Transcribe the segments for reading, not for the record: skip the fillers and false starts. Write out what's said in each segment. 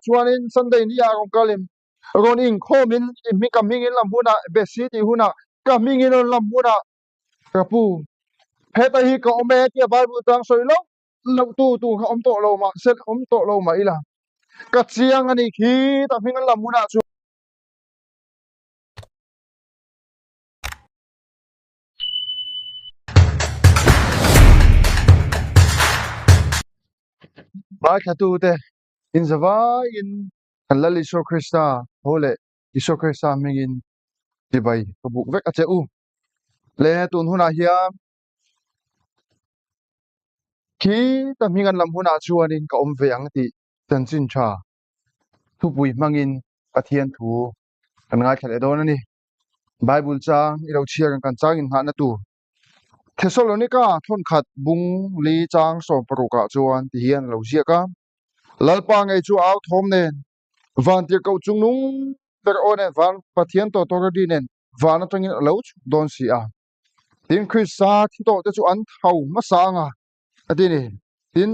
Chuanin Sunday ni ah rawn kalin rawn inkhawmin ka hmingin lam hunah Bessie tih hunah ka hmingin rawn lam hunah ka pu heta hi ka awm e tia Bible chang sawi loh loh tu tur kha awm tawh lo mah se awm tawh lo mah ila ka chiang a nih khi ta hming an lam hunah chuan. Baithlatute inzavaiin kan Lal Isua Krista tho leh Isua Krista hmingin chibai ka buk vek a che u. Le tun hunah hian khi ta hming an lam hunah chuanin ka awm ve ang tih chanchin tha thupui hmangin Pathian thu kan ngaithla leh dawn a ni. Bible chang i lo chhiar ang kan chang inngahna tur Thesalonika thawnkhat bung li chang 16 ah chuan ti hian a lo ziak a, Lalpa ngei chu au thawm nen, van tirhkoh chung nung ber aw nen, van Pathian tawtawradi nen van atangin a lo chhuk dawn si a. Tin, Krista thi tawh te chu an tho hmasa ang a, a ti ni. Tin,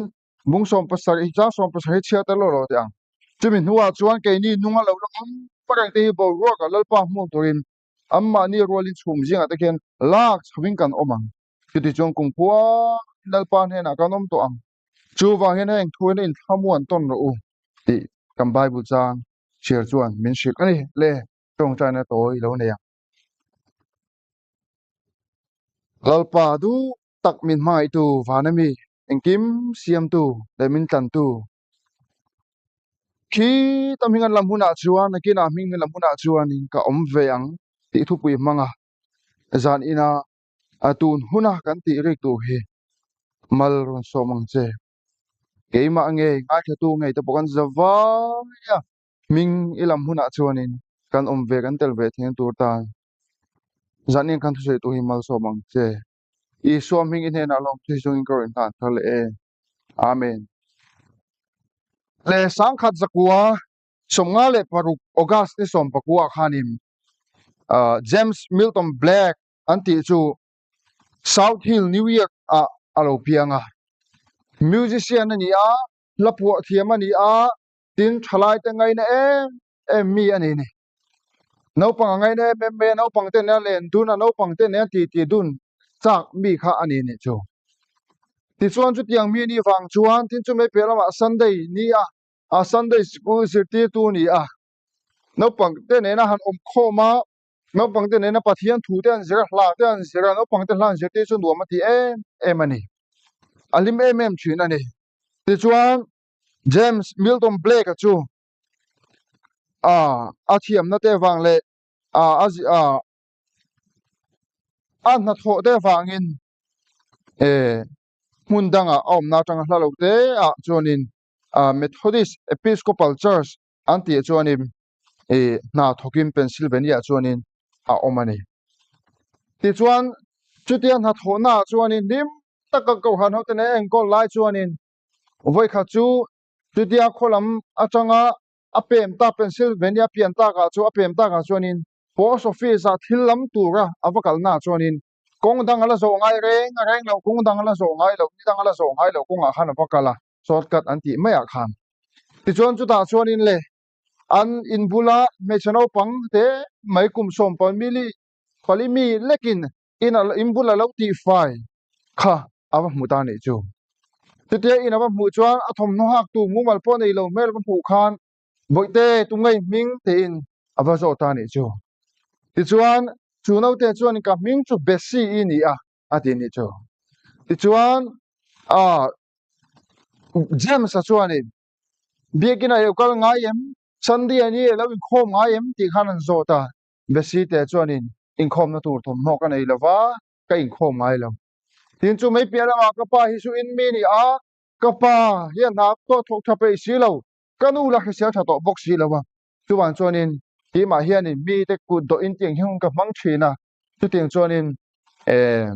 bung 17 chang 17 hi chhiar tel lo lo teh ang. Chumi hnuah chuan keini nunga lo la awm reng te hi boruakah Lalpa hmuak turin Anmahni rualin chhum zingah te khian lak chhovin kan awm ang. Chutichuan kum khua Lalpa hnenah kan awm tawh ang. Chuvang hian heng thu hian inthlamuan tawn rawh u tih kan Bible chang chhiar chuan min hrilh a ni. Le tawngtaina tawi lo nei ang. Lalpa duh tak min hmangaihtu vana mi, engkim siamtu leh min tlantu Khi ta hming an lam hunah chuan nakinah hming lam hunah chuanin ka awm ve ang tih thupui hmang a, zan ina a tun huna kan tih rik tur hi mal rawn sawm ang che. Keimah ngei ngaithlatu ngei te pawh kan za vai a, hming i lam hunah chuanin kan awm ve kan tel ve theng tur tan zan in kan thusawi tur hi mal sawm ang che. Isua hming i hnenah lawmthu hi chungin ka rawn hlan thar leh e. Amen. Le 1956 August ni 19 khanin James Milton Black an tih chu South Hill, New York ah a lo piang a. Musician a ni a, hla phuah thiam a ni a, tin thalai te ngaina em em mi a ni ni. Naupang a ngaina em em mai a, naupang te nen a len dun a, naupang te nen a titi dun chak mi kha a ni nih chu. Tichuan chutiang mi ni vang chuan tin chu mai piah lamah Sunday ni a, a Sunday sikul zirtirtu a ni a, naupang te nena han awm khawm a, naupang te nena Pathian thu te an zir a, hla te an zir a, naupang te hla an zirtir chu nuam a ti em em a ni. A hlim em em thin a ni. Tichuan James Milton Blake-a chu a a thiamna te vang leh a a a a hnathawh te vangin eh hmun dangah a awmna atanga hla lo te ah chuanin ah Methodist Episcopal Church an tih chuanin eh hna thawkin Pennsylvania ah chuanin a awm a ni. Tichuan chutia hnathawhna ah chuanin hlim taka kohhran ho te nen a enkawl lai chuanin vawikhat chu Chutia khaw lam atanga a pem tak Pennsylvania pian takah chu a pem takah chuanin post office ah thil lam tura a va kalna ah chuanin kawng dang a la zawh ngai reng a reng lo, kawng dang a la zawh ngai lo, ni dang a la zawh ngai lo kawngah khan a va kal a, shortcut an tih maiah khan. Tichuan chutah chuanin le an inbula hmeichhe naupang te mai kum sawmpamili pali mi lekin in a in bul a lo tihfai kha a va hmu ta nih chu. Chutia in a va hmuh chuan a thawmhnaw hak tu mumal pawh nei lo hmel va hmuh khan Bawihte tunge hming tiin a va zawh ta nih chu. Tichuan chu naute chuan ka hming chu Bessie i ni a a ti nih chu. Tichuan ah James-a chuanin biakin a lo kal ngai em? Sunday a ni a lo inkhawm ngai em? tih khan an zawt a. Bessie te chuanin inkhawmna tur thawmhnaw ka nei lo va, ka inkhawm ngai lo. Tin chu mai piah lamah ka pa hi chu in mi ni a, ka pa hian hna pawh thawk tha peih si lo, ka nu la hrisel tha tawh bawk si lo a. Chuvang chuanin keimah hianin mite kut dawhin tiang hi hun ka hmang thin a, chutiang chuanin eh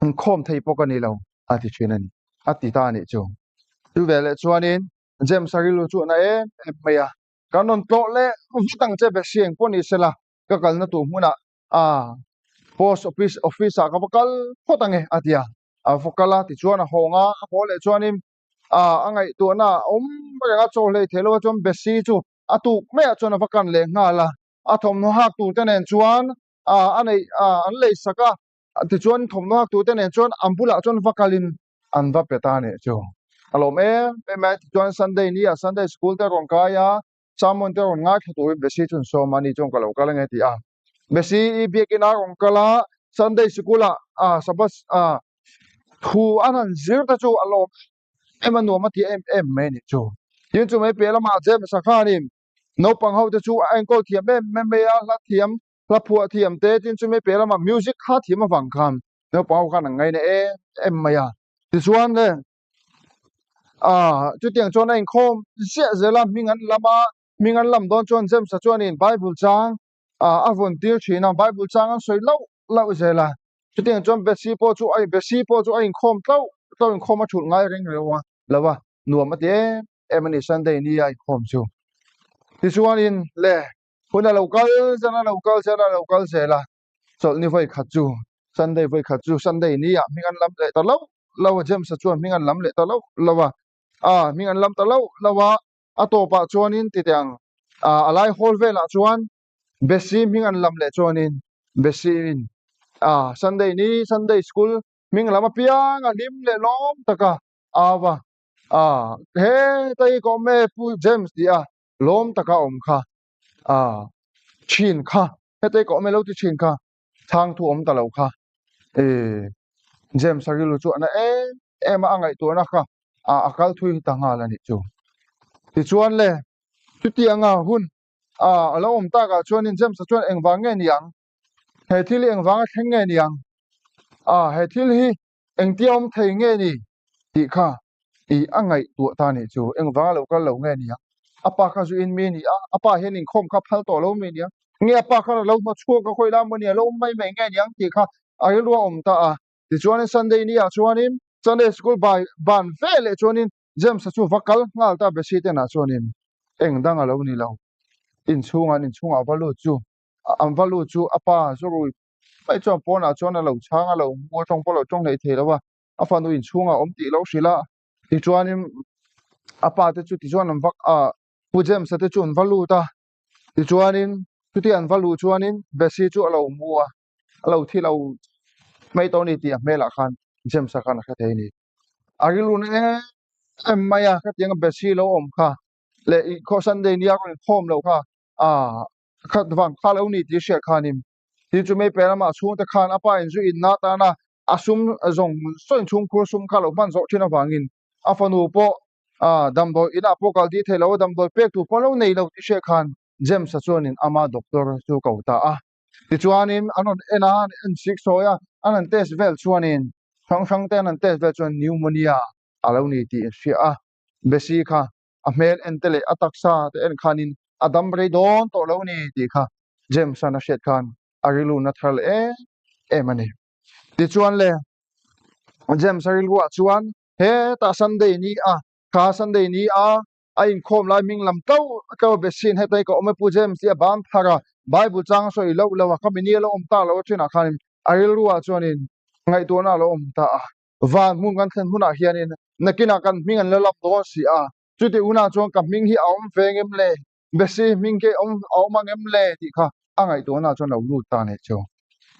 inkhawm thei pawh ka ni lo a ti thin a ni, a ti ta a nih chu. Chu veleh chuanin James-a rilru chu a na em em mai a, Kan rawn tlawh leh vat ang che Bessie eng pawh ni sela ka kalna tur hmunah a post office office ah ka va kal phawt ang e a ti a, a va kal a tichuan a hawng a, a haw leh chuanin A ngaihtuahna a awm reng a, chaw hlei thei lo a chuan Bessie chu a tuk maiah chuan a va kan leh nghal a. A thawmhnaw hak tur te nen chuan a neih an lei sak a, tichuan thawmhnaw hak tur te nen chuan an bulah chuan va kalin an va pe ta a nih chu. A lawm em em a, tichuan Sunday ni ah Sunday school te a rawn kai a, sermon te a rawn ngaithla turin Bessie chu an sawm a, ani chuan ka lo kal ange a ti a. Bessie i biakina a rawn kal a, Sunday sikul ah Sabbath thu an han zir te chu a lawm em em a, nuam a ti em em mai a nih chu. Tin chu mai piah lamah James-a khanin naupang ho te chu a enkawl thiam em em mai a, hla thiam, hla phuah thiam te, tin chu mai piah lamah music kha thiam avang khan naupang ho khan an ngaina em em mai a. Tichuan le chutiang chuan a inkhawm ziah zel a, hming an lam a, hming an lam dawn chuan James-a chuanin Bible chang a vawn tir thin a, Bible chang an sawi lauh lauh zel a, chutiang chuan Bessie pawh chu a Bessie pawh chu a inkhawm tlauh tlauh inkhawm a thulh ngai reng reng a lo a, nuam a ti em em a ni Sunday ni a inkhawm chu. Tichuanin le hun a lo kal zel a lo kal zel a lo kal zel a, chawlhni vawi khat chu Sunday vawi khat chu Sunday ni ah hming an lam leh ta lauh lauh a, James-a chuan hming an lam leh ta lauh lauh a, a hming an lam ta lauh lauh a, A tawpah chuanin titeh ang, a lai hawl velah chuan Bessie hming an lam leh chuanin Bessie-in Sunday ni Sunday school hming lam apiang a hlim leh lawm taka au a, heta hi ka awm e Pu James tih a lawm taka awm kha thin kha, heta hi ka awm e lo ti thin kha chhang thu awm ta lo kha James-a rilru chu a na em em a, a ngaihtuahna kha a kal thui ta nghal a nih chu. Tichuan le, chutianga hun a lo awm takah chuanin James-a chuan engvang nge ni ang? He thil hi engvanga thleng nge ni ang? He thil hi engtia awm thei nge ni tih kha i a ngaihtuah ta nih chu. Engvanga lo kal lo nge ni ang? A pa kha zu in mi a ni a, a pa hian inkhawm kha phal tawh lo mi a ni ang? Nge a pa khan a lo hnawchhuak a, khawi lai maw ni a lo awm mai mai nge ni ang tih kha a rilru a awm ta a. Tichuanin Sunday ni ah chuanin Sunday school bai ban ve leh chuanin James-a chu va kal nghal ta Bessie te nah chuanin eng dang a lo ni lo. Inchhungah an inchhungah va lut chu an va lut chu a pa Zurui mai chuan pawnah chuan a lo chhang a lo hmu a tawng pawh a lo tawng hlei thei lo a, a fanu inchhungah a awm tih lo hrilh a. Tichuanin a pa te chu tichuan an va ah Pu James-a te chu an va lut a, tichuanin chutia an va luh chuanin Bessie chu a lo hmu a. a lo thi lo mai tawh a ni tih a hmelah khan James-a khan a hre thei a ni. A rilru na em em mai a, khatianga Bessie lo awm kha leh i khaw Sunday nia rawn inkhawm loh kha ah khat vang kha lo ni tih a hriat khanin tin chu mai piah lamah a chhungte khan a pa inzu inna atana a sum zawng zawng chhungkhur sum kha lo hman zawh thin avangin a fanu pawh ah damdawi inah pawh kal dih thei lo a, damdawi pek tur pawh lo nei lo tih hriat khan James-a chuanin ama doctor chu ko ta a. Tichuanin an rawn en a, an en sik sawi a, an han test vel chuanin hrang hrang te an han test vel chuan pneumonia a lo ni tih an hria a. Bessie kha a hmel en te leh a taksa te en khanin a dam rei dawn tawh lo ni tih kha James-a'n a hriat khan a rilru na thar leh em em a ni. Tichuan le James-a rilruah chuan hetah Sunday ni a, kha Sunday ni a a inkhawm lai hming lam tlo tlo a Bessie heta hi ka awm e Pu James tih a ban phar a, Bible chang a sawi loh lo a, ka mini a lo awm tak lo a thinah khanin a rilru ah chuanin ngaihtuahna a lo awm ta a, van hmun kan thlen hunah hianin nakinah kan hming an la lam dawn si a, chutih hunah chuan ka hming hi a awm ve ngem le, Bessie hming khi a awm ang em le tih kha a ngaihtuahna chuan lo lut ta nih chu.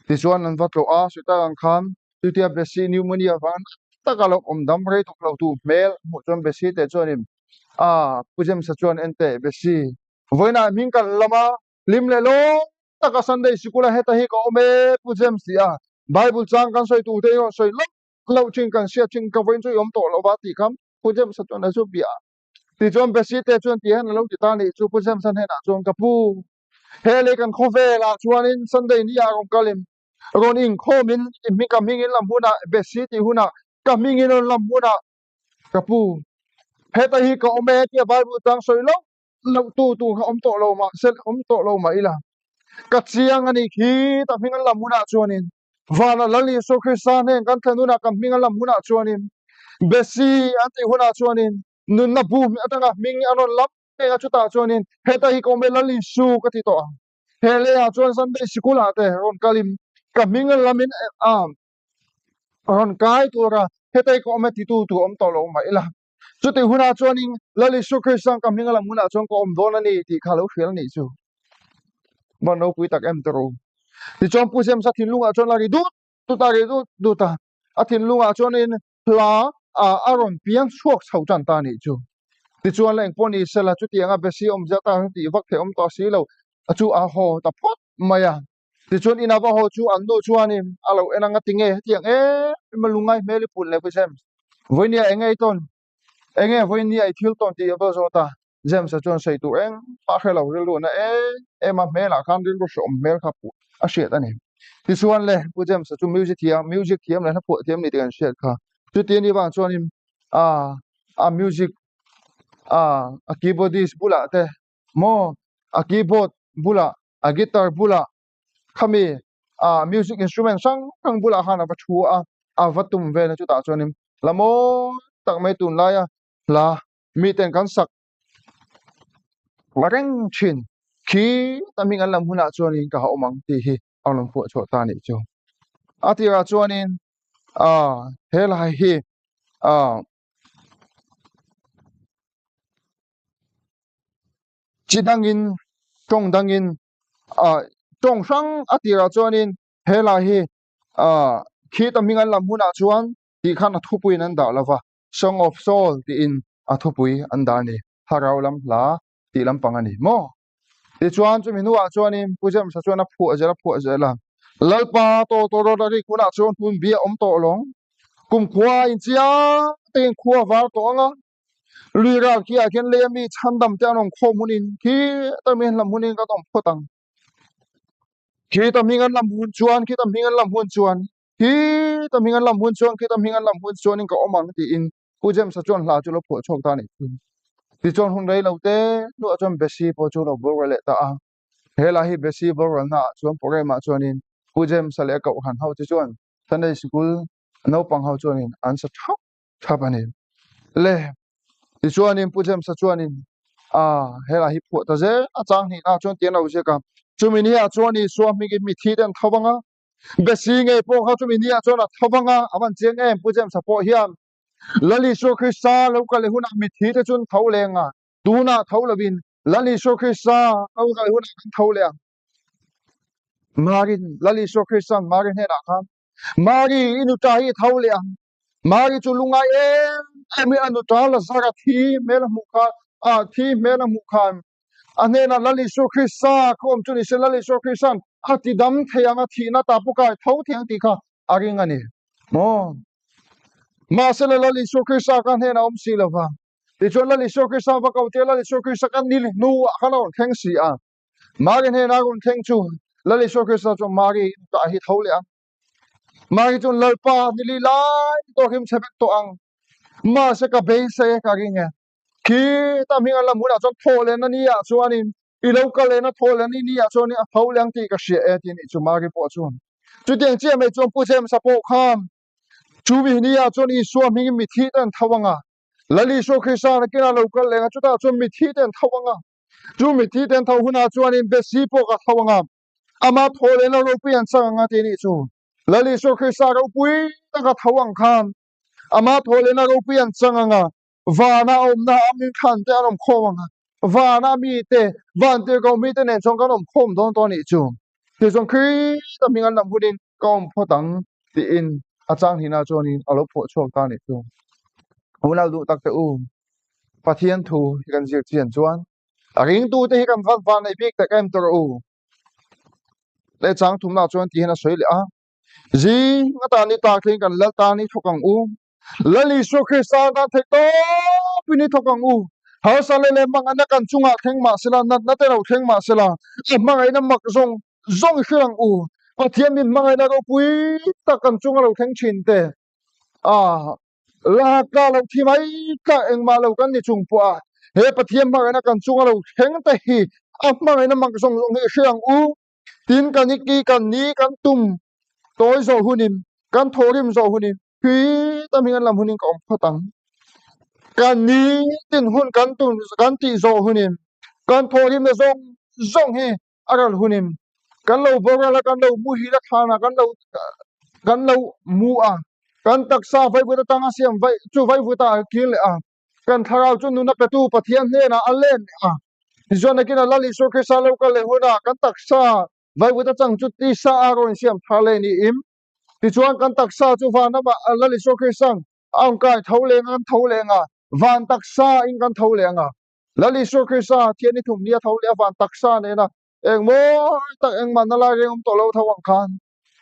Tichuan an va tlawh a, sawi tak ang khan chutia Bessie pneumonia vang taka lo awm dam rei tawk lo tu hmel hmuh chuan Bessie teh chuanin a Pu James-a chuan en teh Bessie, vawiinah hming kan lam a, hlim leh lawm taka Sunday sikula heta hi ka awm e Pu James tih a Bible chang kan sawi tur te hi rawn sawi loh loh thin kan hriat thin ka vawiin chu i awm tawh lo va tih kha Pu James-a chuan a zu bia a. Tichuan Bessie te chuan tih hian a lo ti ta nih chu Pu James-a hnenah chuan ka pu, he lei kan khawvelah chuanin Sunday ni ah rawn kalin rawn inkhawmin i hming ka hmingin lam hunah Bessie tih hunah ka hmingin rawn lam hunah ka pu, heta hi ka awm e tia Bible chang sawi loh loh tu tur kha awm tawh lo mah se awm tawh lo mah ila ka chiang a nih khi ta hming an lam hunah chuanin Vana Lal Isua Krista hnen kan thlen hunah kan hming an lam hunah chuanin Bessie an tih hunah chuanin nunna bu atanga hming an rawn lam ngei a chutah chuanin heta hi ka awm e Lal Isu ka ti tawh ang. He leiah chuan Sunday sikulah te rawn kalin ka hming an lamin a rawn kai tura heta hi ka awm e titu tur awm tawh lo mah ila. Chutih hunah chuanin Lal Isua Krista'n ka hming a lam hunah chuan ka awm dawn a ni tih kha a lo hrial a nih chu. Van ropui tak em tawh ru. Tichuan Pu James-a thinlungah chuan a ri dut dut a, ri dut dut a. A thinlungah chuanin hla a rawn piang chhuak chho tan ta a nih chu. Tichuan la engpawh ni sela chutianga besi awmzia tan tih vak theih awm tawh si lo chu a haw ta phawt mai a. Tichuan ina va haw chu an nu chuanin a lo en anga tinge hetiang em em a lungngai hmel i put leh Pu James. Vawinia enge i tawn? Enge vawinia i thil tawn tih a va zawt a. James-a chuan sawi tur engmah hre lo rilru na em em a hmelah khan rilru hrehawm hmel kha a hriat a ni. Tichuan le Pu James-a chu music thiam music thiam leh hlaphuah thiam ni tih kan hriat kha. Chuti anih vang chuanin a a music a a keyboardist bulah te maw a keyboard bulah a guitar bulah khami ah music instrument hrang hrang bulah khan a va thu a a va tum vel a chutah chuanin la mawi tak mai tunlaia hla miten kan sak reng thin khi ta hming an lam hunah chuanin ka ha awm ang tih hi a rawn phuah chhuah ta a nih chu a tirah chuanin ah helai hi ah. Chi dangin tawng dangin ah tawng hrang a tirah chuanin helai hi ah khi ta hming an lam hunah chuan tih khan a thupuiin an dah lo va Song of Saul tiin a thupui an dah a ni thlarau lam hla tih lampang a ni maw tichuan chumi hnuah chuanin Pu James-a chuan a phuah zel a phuah zel a Lalpa tawtawrawt a rik hunah chuan hun bia awm tawh lawng kumkhua inchiang takin khua var tawh ang a. Lui ral khi ah khian lei ami chhandam te an awm khawm hunin khi ta mi an lam hunin kan awm phawt ang. Khi ta hming an lam hun chuan khi ta hming an lam hun chuan khi ta hming an lam hun chuan khi ta hming an lam hun chuanin ka awm ang tiin Pu James-a chuan hla chu lo phuah chhuak ta a nih chu. Tichuan hun rei lo te hnuah chuan Bessie pawh chu lo boral leh ta a. He lah hi Bessie boralna ah chuan program ah chuanin Pu James-a leh a kohhran ho te chuan Sunday Sikul naupang ho chuanin an sa thap thap a ni. Le, tichuanin Pu James-a chuanin a helai hi phuah ta zel a chang hnihna chuan ti an lo ziak a. Chumi ni ah chuan Isua hmingin mithi te an tho vang a, Besi ngei pawh kha chumi ni ah chuan a tho vang a, a van chiang em Pu James-a pawh hian Lal Isua Krista lo kal leh hunah mithi te chu an tho leng a, tunah tho lovin Lal Isua Krista lo kal leh hunah kan tho leh ang. Mari, Lal Isua Krista'n Mari hnenah khan Mari, i nuta hi i tho leh ang. Mari chu lungai em em in a nuta Lazara thi hmel a hmuh khan, a thi hmel a hmuh khan a hnenah Lal Isua Krista kha awm chu ni se, Lal Isua Krista'n a ti dam thei ang, a thihna ta pawh kha tho thei ang tih kha a ring a ni. Maw? Mahsela Lal Isua Krista kha a hnenah awm si lo va. Tichuan Lal Isua Krista va ko tir, Lal Isua Krista kha ni hnuah khan a rawn thleng si a. Mari hnenah a rawn thleng chu Lal Isua Krista chuan Mari i tah hi tho leh ang. Mari chuan Lalpa ni li lai tawh hrim chhe vek tawh ang. Mahse ka beisei e ka ring e. Khi ta hming an lam hunah chuan thaw lehna ni ah chuanin i lo kal lehna thaw lehna ni ah chuanin a tho leh ang tih ka hria e tih a nih chu Mari pawh chuan. Chutiang chiah mai chuan Pu James-a pawh khan chu mi ni ah chuan Isua hmingin mithi te an tho ang a. Lal Isua Krista nakinah lo kal leh ang a chutah chuan mithi te an tho ang a. Chu mithi te an tho hunah chuanin Besi pawh ka tho ang a. Ama thaw lehna ropui an chang ang a tih a nih chu. Lal Isua Krista ropui taka tho ang khan ama thaw lehna ropui an chang ang a, vana awmna a min thlan te an awm khawm ang a, vana mite, van tirhkoh mite nen chuan kan awm khawm dawn tawh a nih chu. Tichuan Krista hming an lam hunin ka awm phawt ang tiin a chang hnihna chuanin a lo phuah chhuak ta a nih chu. Unau duh tak te u, Pathian thu hi kan zir chian chuan A ringtute hi kan van van nei bik tak em tawh rawh u. Leh chang thumna chuan ti hian a sawi leh a. Zing atan ni tak thleng kan lal tan i thawk ang u. Lal Isua Krista tan theih tawpin i thawk ang u. Harsa leh leh hmangaihna kan chungah thleng mah sela, natna te lo thleng mah sela, a hmangaihna mak zawng zawng i hrilh ang u. Pathian min hmangaihna ropui tak kan chunga lo thleng thin te. Ah, Laka lo thi mai tlak engmah lo kan ni chung pawh a, he Pathian hmangaihna kan chunga lo thleng te hi a hmangaihna mak zawng zawng hi i hre ang u. Tin, kan i kan ni kan tum tawi zawh hunin, kan thawhrim zawh hunin khita hming an lam hunin ka awm phawt ang. Kan ni tin hun kan tum kan tih zawh hunin kan thawhrimna zawng zawng hi a ral hunin kan lo boral a, kan lo muhil a thlan a, kan lo kan lo mu a, kan taksa vaivut atanga siam vai chu vaivut ah a kir leh a. Kan thlarau chu nuna petu Pathian hnenah a len leh a. Tichuan nakinah Lal Isua Krista lo kal leh hunah kan taksa vaivut atang chu tisa a rawn siam thar leh niin. Tichuan kan taksa chu van ramah Lal Isua Krista'n a rawn kai tho leng a, kan tho leh ang a, van taksa in kan tho leh ang a. Lal Isua Krista Thian i thum ni a tho leh a van taksa nena eng mawi tak engmah na lai reng awm tawh lo tho ang khan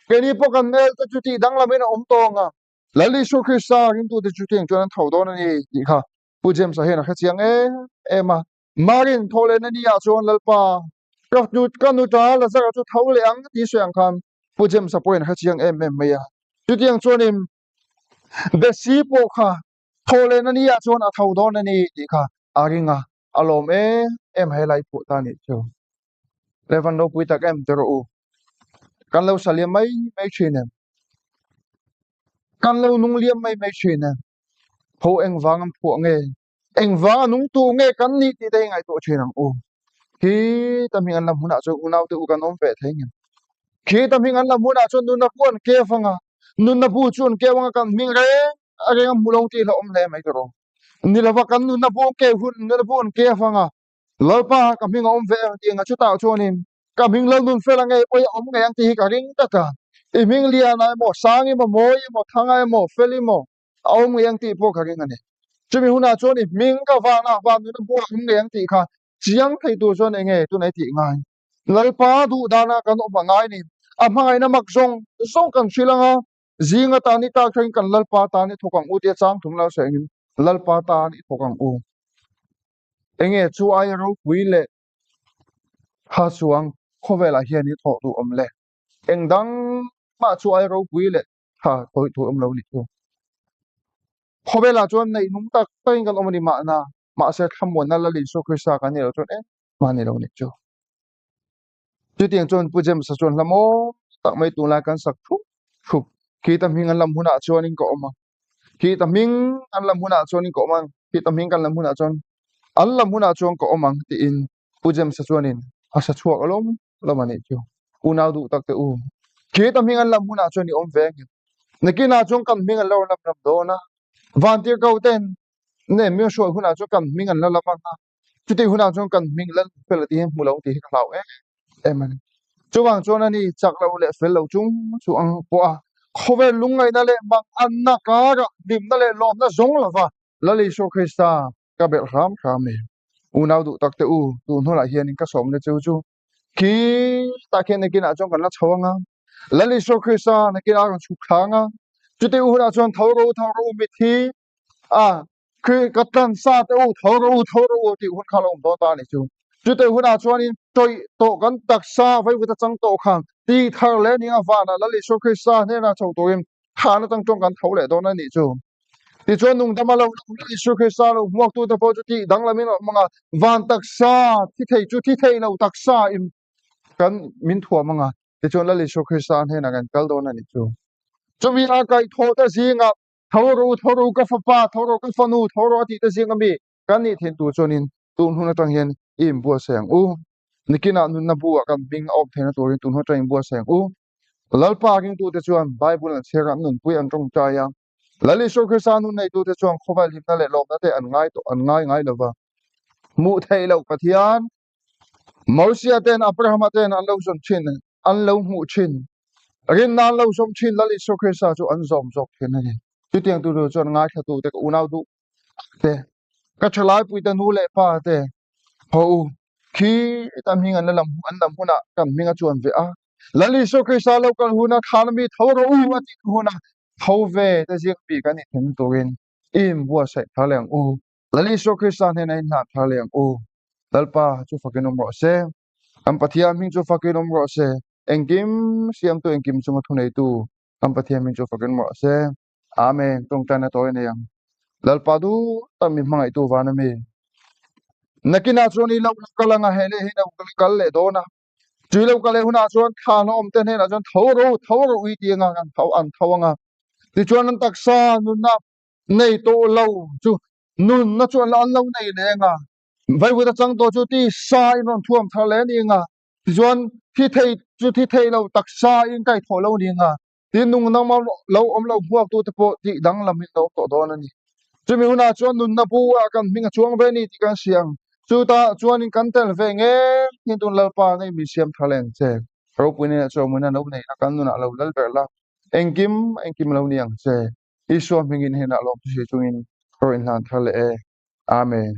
keini pawh kan hmel te chu tih danglamin a awm tawh ang a. Lal Isua Krista ringtute chu tiang chuan an tho dawn a ni tih kha Pu James-a hian a hre chiang em em a. Marin tho lehna ni ah chuan Lalpa ka nu ka nuta Lazara chu tho leh ang tih sawi ang khan Pu James-a pawhin a hre chiang em em mai a. Chutiang chuanin Bessie pawh kha tho lehna ni ah chuan a tho dawn a ni tih kha a ring a, a lawm em em helai phuah ta nih chu. Rev. Ropui tak em ti rawh u. Kan lo sa liam mai mai thin em? Kan lo nung liam mai mai thin em? Tho engvang an phuah nge? Engvang a nung tu nge kan nih tih te hi ngaihtuah thin ang u. Khi ta hming an lam hunah chuan unaute u kan awm ve thei ngem? Khi ta hming an lam hunah chuan nunna bu an keu anga, nunna bu chu an keu anga kan hming reng reng a hmu lo tih hlauhawm hle mai ka rawh. Ni lova kan nunna bu an keu hun, nunna bu an keu anga, Lalpa ka hming a awm ve ang tih anga chutah chuanin ka hming Lalnun fel ang e pawh i awm ngei ang tih hi ka ring tlat a. I hming Liana emaw, Sang emaw, Mawi emaw, Thanga emaw, Fel emaw a awm ngei ang tih pawh ka ring a ni. Chumi hunah chuan i hming ka vana van nuna buai a awm ngei ang tih kha chiang thei tur chuan enge tunah i tih ngai. Lalpa duh dana kan awm a ngai ni. A hmangaihna mak zawng zawng kan hrilh ang a, zing atan i tak thlengin kan Lalpa tan i thawk ang u tia chang thum lo sawi angin Lalpa tan i thawk ang u. Enge chu aia ropui leh tha chuang khawvelah hian i thawh duh awm le? Eng dang mah chu aia ropui leh tha thawih tur awm lo nih chu. Khawvelah chuan neih nung tak takin kan awm a ni mahna, mahse thlamuanna Lal Isua Krista kan nih loh chuan engmah ni lo nih chu. Chutiang chuan Pu James-a chuan hla mawi tak mai tunlai kan sak thup thup. Khita hming an lam hunah chuanin ka awm a, khita hming an lam hunah chuanin ka awm a, khita hming kan lam hunah chuan an lam hunah chuan ka awm ang tiin Pu James-a chuanin a sa chhuak alawm alawm a nih chu. Unau duh tak te u, khita hming an lam hunah chuan i awm ve ang em? Nakinah chuan kan hming an lo lam lam dawn a, vantirhko ten nge min hruai hunah chuan kan hming an la lam ang a, Chutih hunah chuan kan hming lal fel tih hi hmu lo tih hi ka hlau em em a ni. Chuvang chuan ani chak lo leh fel lo chung chu ang pawh a, khawvel lungngaihna leh manganna karah hlimna leh lawmna zawng lova Lal Isua Krista ka belh hram hram e. Unau duh tak te u, tun hunah hianin ka sawmna cheu chu khi tah khian nakinah chuan kan la chho ang a, Lal Isua Krista nakinah a rawn chhuk thla ang a, chutih hunah chuan tho rawh u, tho rawh u mitthi a khi ka tlan sa te u tho rawh u tho rawh u tih hun kha lo awm dawn ta a nih chu. Chutei hunah chuanin tawih tawh kan taksa vaivut atang tawh khan tih thar leh ning a vanah Lal Isua Krista hnenah chho turin thahna atang chuan kan tho leh dawn a nih chu. Tichuan nungdama lo Lal Isua Krista lo hmuaktute pawh chu tih danglamin a awm ang a, van taksa thi thei chu thi thei lo taksa in kan min thuam ang a, tichuan Lal Isua Krista hnenah kan kal dawn a nih chu. Chumi a kaihthawhte zingah Tho rawh u, tho rawh u ka fapa, tho rawh ka fanu, tho rawh a tih te zing ami kan nih thin tur chuanin tun hun atang hian i inbuatsaih ang u. Nikinah nunna bu ah kan hming a awm theihna turin tun hun atang inbuatsaih ang u. Lalpa ringtute chuan Bible an chhiar a, an nunpui an tawngtai a. Lal Isua Krista nun neitute chuan khawvel hlimna leh lawmna te an ngai tawh an ngai ngai lova. Hmuh theih loh Pathian Mosia ten Abrahama ten an lo zawn thin, an lo hmuh thin, rinna an lo zawm thin Lal Isua Krista chu an zawm zawk thin a ni. Chutiang tur chuan ngaithlatute ka unau duh te, ka thalaipuite nu leh pa te haw u, khi ta hming an la lam an lam hunah kan hming a chuan ve a, Lal Isua Krista lo kal huna thlan ami tho rawh u a tih huna tho ve te ziak bik a nih theihna turin i inbuatsaih thar leh ang u. Lal Isua Krista hnenah inhlan thar leh ang u. Lalpa chu fakin awm rawh se. Kan Pathian hming chu fakin awm rawh se. Engkim siamtu engkim chunga thuneitu kan Pathian hming chu fakin awm rawh se. Amen. Tawngtaina tawi a nei ang. Lalpa duh tak min hmangaihtu van a mi. Nakinah chuan i lo kal anga he leh hi lo kal leh dawn a. Tui lo kal leh hunah chuan thla hlawm awm te hnenah chuan tho rawh u, tho rawh u i ti anga an tho an tho anga. Tichuan an taksa nunna nei tawh lo chu nunna chu an lo nei leh anga vaivut a chang tawh chu ti sa in rawn thuam thar leh a ni anga tichuan thi thei chu thi thei lo taksa in kai thawh lo a ni anga tin nung nang lo awm lo hmuak tu te pawh tih danglam in lo awm tawh dawn a ni. Chumi hunah chuan nunna bu ah kan hming a chuang ve ni tih kan hria ang. Chutah chuanin kan tel ve ngei ngei tun Lalpa nei mi siam tha len che. Ropui nena chawmawina lo nei la, kan nunah lo lal ber la, engkim engkim lo ni ang che. Isua hmingin henah lawmthu hria chungin ka rawn inhlan thar leh e. Amen.